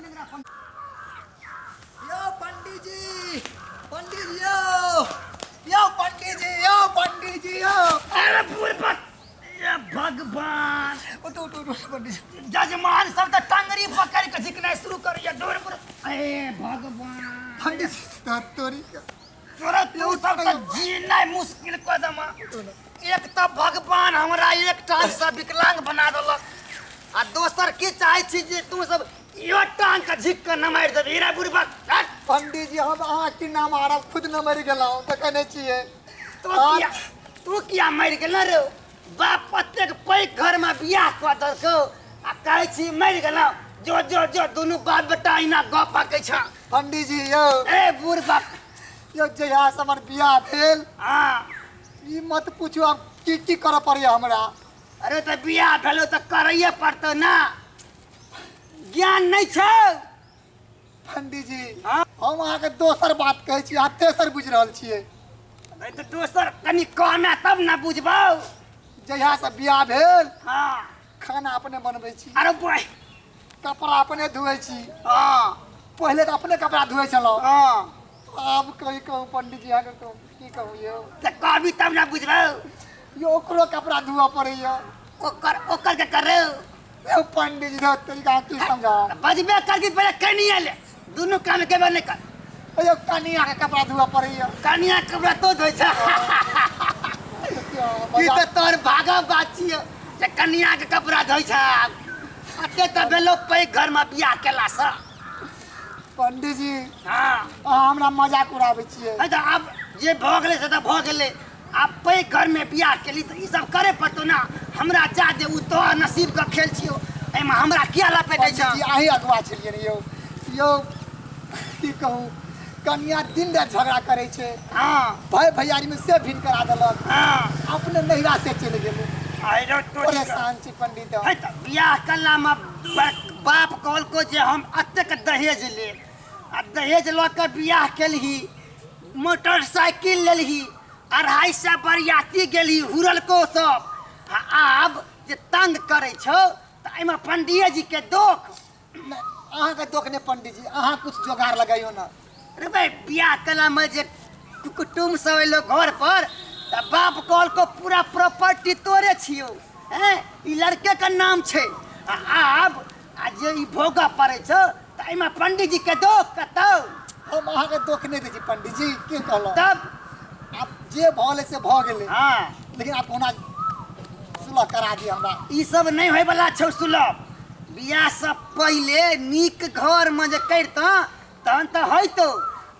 नेंगरा पंडित। यौ पंडीजी, पंडीजी यौ, यौ पंडीजी, यौ पंडीजी यौ। अरे बुढ़बक, ए भगवान। उठू उठू उठू पंडीजी। जजमान सब तऽ टंगरी पकड़ि कऽ झिकनाइ शुरू करैया दौड़ पर। ए भगवान। पंडीजी तोरी के। तोरा तू सब तऽ जीनाइ मुश्किल कऽ देमा। एक तऽ भगवान हमरा एक टांग से विकलांग बना देलक आ दोसर की चाहै छी जे तू सब इहो टांग के झिक के न मारि देबही रे बुढ़बक। हट। पंडीजी हम अहाँ की नाम मारब, खुद न मरि गेलहुँ देखै नहि छियै। तू किया, तू किया मरि गेल रे? बाप एतेक पैघ घर में बियाह कऽ देलकौ आ कहै छी मरि गेलहुँ। जो जो जो दुनू बाप बेटा अहिना गप हकै छ। पंडीजी यौ। ए बुढ़बक। यौ जहिया से हमर बियाह भेल, हाँ, ई मत पूछू आब की की करऽ पड़ैया हमरा। अरे तऽ बियाह भेलो तऽ करैए पड़तौ ना, ज्ञान नहि छौ। पंडीजी हाँ? हम अहाँके दोसर बात कहै छी, अहाँ तेसर बुझि रहल छियै। अरे तऽ दोसर कनि कहना तब ना बुझबौ। जहिया से बियाह भेल, हाँ, खाना अपने बनबै छी। अरे बोय। कपड़ा अपने धोै छी। हाँ। पहिले तऽ अपने कपड़ा धोै छलहुँ। हाँ। आब कही कहू पंडीजी अहाँके कहू की कहू यौ। तऽ कहबी तब ना बुझबौ। यौ ओकरो कपड़ा धोअ पड़ैया। ओकर, ओकर के करू? यौ पंडीजी धो तरीका की समझाउ। बजबे कर कि पहिले कनिया ले, दुनू काम के नहीं कर। यौ कनिया के कपड़ा धोअ पड़ैया। कनिया के कपड़ा तो धोइ छ? ई तऽ तोहर भागब बात छियौ जे कनिया के कपड़ा धोइ छ। अते तऽ भेलो पैघ घर में बियाह केला से। पंडीजी। हाँ। अहाँ हमरा मजाक उड़ाबै छियै। है तऽ आब जे भऽ गेलै से तऽ भऽ गेलै। आब पैघ घर में बियाह केली तऽ ई सब करे पड़तौ ना। हमरा जा दे, उ तोहर नसीब के खेल छियौ, एहिमे हमरा किया लपेटै छ? पंडीजी अहीं अगुआ छलियै ने यौ। यौ की कहू, कनिया दिन राति झगड़ा करै छै। हाँ। भाई भैयारी में से भिन्न करा देलक। हाँ। अपने नैहरा से चलि गेलै। आइरो तोरी के। परेशान छी पंडित हम। है तऽ बियाह कला में बाप कहलको जे हम एतेक दहेज लेब, आ दहेज लऽ कऽ बियाह केलही, मोटरसाइकिल लेलही, 250 बरियाती गेलही, हुरलको सब, आ आब जे तंग करै छौ तऽ एहिमे पंडिये जी के दोख? नहि, अहाँके दोख नहि पंडीजी, अहाँ कुछ जोगाड़ लगैयौ ना। अरे भाई बियाह कला में जे कुटुम्ब सब एलो घर पर तऽ बाप कहलको पूरा प्रॉपर्टी तोरे छियौ, हैं, ई लड़के के नाम छै, आ आब आ जे ई भोगऽ पड़ै छौ तऽ एहिमे पंडीजी के दोख कतौ? हम अहाँके दोख नहि दै छी पंडीजी, के कहलहुँ? तब? आब जे भऽ गेलै से भऽ गेलै। हाँ। लेकिन आब कोना सुलह करा दिअ हमरा। ई सब नहि होइवला छौ सुलभ। बियाह से पहिले नीक घरमे जे करितऽ तहन तऽ होइतौ,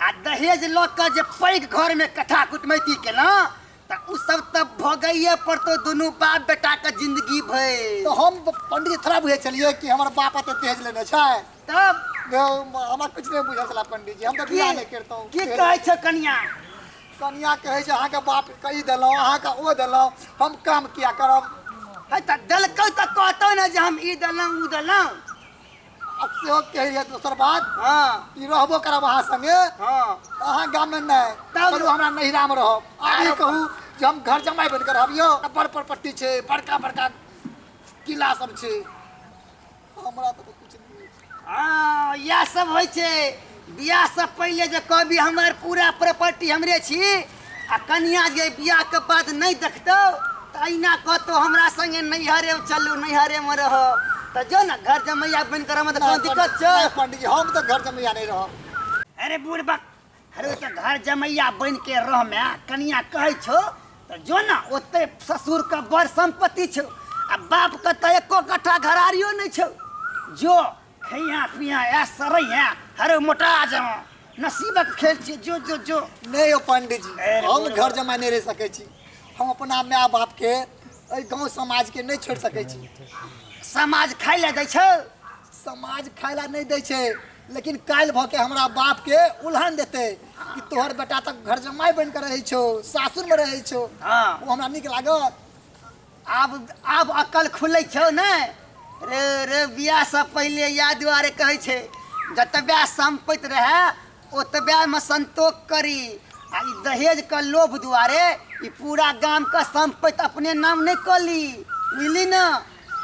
आ दहेज लऽ कऽ जे पैघ घरमे कथा कुटमैती केलहुँ तऽ ओ सब तऽ भोगैये पड़तौ दुनू बाप बेटाके जिंदगी भरि। तऽ हम पंडीजी थोड़ा बुझै छलियै कि हमर बाप एते दहेज लेने छै। तब? हमरा किछु नहि बुझल छला पंडीजी, हम तऽ बियाह नहि करितहुँ। की कहै छौ कनिया? कनिया कहै छै अहाँके बाप के ई देलहुँ, अहाँके ओ देलहुँ, हम काम किया करब? है तऽ देलकौ तऽ कहतौ ने जे हम ई देलहुँ ओ देलहुँ। आब सेहो कहैए दोसर बात। हाँ। ई रहबो करब अहाँ संगे। हाँ। अहाँ गाममे नहि। तब? चलू हमरा नैहरामे रहब। आब ई आरो कहू जे हम घर जमाइ बनि कऽ रहब यौ? बड़ प्रॉपर्टी छै, बड़का बड़का किला सब छै, हमरा तऽ कुछ नहि। हाँ, इएह सब होइ छै। बियाह से पहिले जे कहबी हमर पूरा प्रॉपर्टी हमरे छी, आ कनिया जे बियाह के बाद नहि देखतौ तऽ अहिना कहतौ हमरा संगे नैहरे चलू, नैहरे में रहब। तऽ जो ने घर जमैया बनि कऽ रहब तऽ कोनो दिक्कत छौ? नहि पंडीजी, हम तऽ घर जमैया नहि रहब। अरे बुढ़बक, अरे तऽ घर जमैया बनि के रहमे कनिया कहै छौ तऽ जो ने, ओते ससुर के बड़ सम्पत्ति छौ आ बाप के तऽ एको कट्ठा घरारियो नहि छौ। जो खैया पिया ऐ सरैया, अरे मोटा जाओ, नसीबक खेल छियै, जो जो जो। नहि यौ पंडीजी, अरे हम बोल। घर जमाइ नहि रहि सकै छी। हम अपना माय बाप के, एहि गाँव समाज के नहि छोड़ि सकै छी। समाज खाइ लए दै छौ? समाज खाइ लए नहि दै छै, लेकिन काल्हि भऽ के हमरा बाप के उल्हन देतै कि तोहर बेटा तऽ घर जमाइ बनि कऽ रहै छौ, सासुरमे रहै छौ। हाँ। ओ हमरा नीक लागत? आब अकल खुलै छौ ने रे? रे बियाह से पहिले इएह दुआरे कहै छै जतबे सम्पति रहए ओतबेमे संतोष करी, आ ई दहेजके लोभ दुआरे ई पूरा गामके सम्पति अपने नाम नहि कऽ ली, बुझली ने?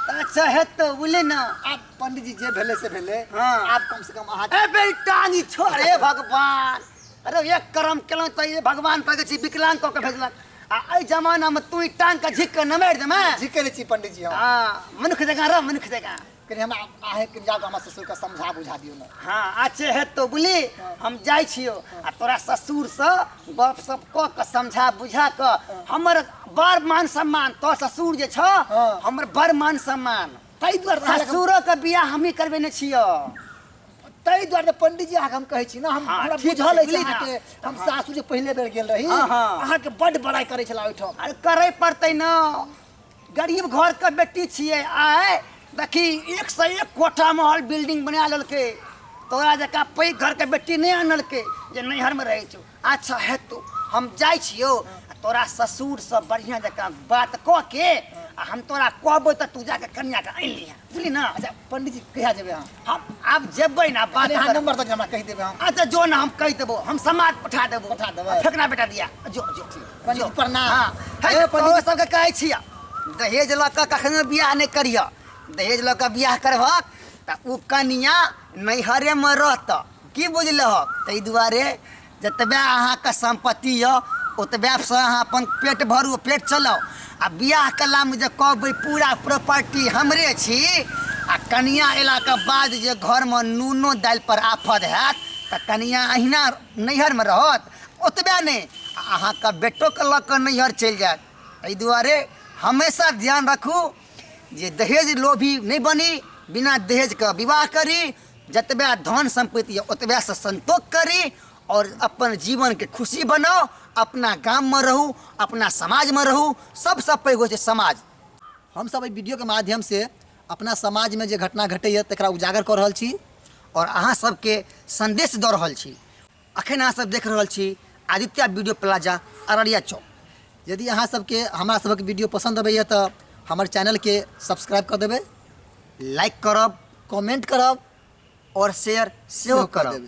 तऽ अच्छा हेतौ, बुझली ने? आब पंडित जी जे भेलै से भेलै। हाँ। आब कम से कम अहाँ ए बेटा नी छोड़, हे भगवान, अरे एक कर्म केलहुँ तऽ ये भगवान कहै छी विकलांग कऽ के भेजलक, आ एहि जमानामे तू ई टांग के झिक के नमारि देमे? झिकै छी पंडित जी हम। हाँ, मनुख जकाँ रह, मनुख जकाँ। कनि हमरा अहें कनि जाकऽ हमरा ससुरके समझा बुझा दियौ ने। हाँ अच्छे हेतौ, बुझली? हम जाइ छियौ आ तोरा ससुरसँ गप सप कऽ कऽ समझा बुझा कऽ, हमर बड़ मान सम्मान, तोर ससुर जे छौ हमर बड़ मान सम्मान। ताहि दुआरे तऽ अहाँ लग ससुरो के बियाह हमही करबेने छियौ। ताहि दुआरे तऽ पंडित जी अहाँके हम कहै छी ने, हम हाँ, हमरा ठीक बुझल छै, अछि बुझली ने? अहाँके। हम सासुर जे पहिले बेर गेल रही, हाँ, हाँ। अहाँके बड्ड बड़ाइ करै छला ओहिठाम। अरे करै पड़तै ने, गरीब घर के बेटी छियै, आय देखी 101 कोठा महल बिल्डिंग बना लेलकै, तोरा जकाँ पैघ घर के बेटी नहि आनलकै जे नैहरमे रहै छौ। अच्छा हेतौ, हम जाइ छियौ आ तोरा ससुरसँ बढ़िआँ जकाँ बात कऽ के आ हम तोरा कहबौ तऽ तू जाके कनियाके आनि लिहें, बुझली ने? अच्छा पंडित जी कहिया जेबै अहाँ? हम आब जेबै ने, बात अरे अहाँ करबै। नंबर दऽ दियौ, हमरा कहि देबै हम। अच्छा जो ने, हम कहि देबो, हम समाज पठा देबो। पठा देबै। फेकना बेटा दिया, जो जो। पंडित जो। प्रणाम। हाँ हे हे पंडित पंडित सबके कहै छियै, दहेज लऽ कऽ कखनो बियाह नहि करिह। दहेज लऽ कऽ बियाह करबहक तऽ ओ कनिया नैहरेमे रहत, की बुझलहक? ताहि दुआरे जतबे अहाँके सम्पत्ति यऽ ओतबेसँ अहाँ अपन पेट भरू, पेट चलाउ। आ बियाह कयलामे जे कहबै पूरा प्रॉपर्टी हमरे छी, आ कनिया अयलाके बाद जे घरमे नूनो दालि पर आफत हैत तऽ कनिया अहिना नैहरमे रहत। ओतबे नहि, अहाँके बेटोके लऽ कऽ नैहर चलि जायत। एहि दुआरे हमेशा ध्यान राखू जे दहेज लोभी नहि बनी, बिना दहेजके विवाह करी, जतबे धन सम्पत्ति यऽ ओतबेसँ संतोष करी और अपन जीवनके खुशी बनाउ। अपना गाममे रहू, अपना समाजमे रहू, सबसँ पैघ होइ छै समाज। हमसब एहि वीडियोके माध्यमसँ अपना समाजमे जे घटना घटैए तकरा उजागर कऽ रहल छी और अहाँ सबके संदेश दऽ रहल छी। अखन अहाँ सब देख रहल छी आदित्य वीडियो प्लाजा अररिया चौक। यदि अहाँ सबके हमरा सबक वीडियो पसंद अबैए तऽ हमर चैनलके सब्सक्राइब कऽ देबै, लाइक करब, कमेंट करब और शेयर सेहो सेहो कऽ करब। देबै।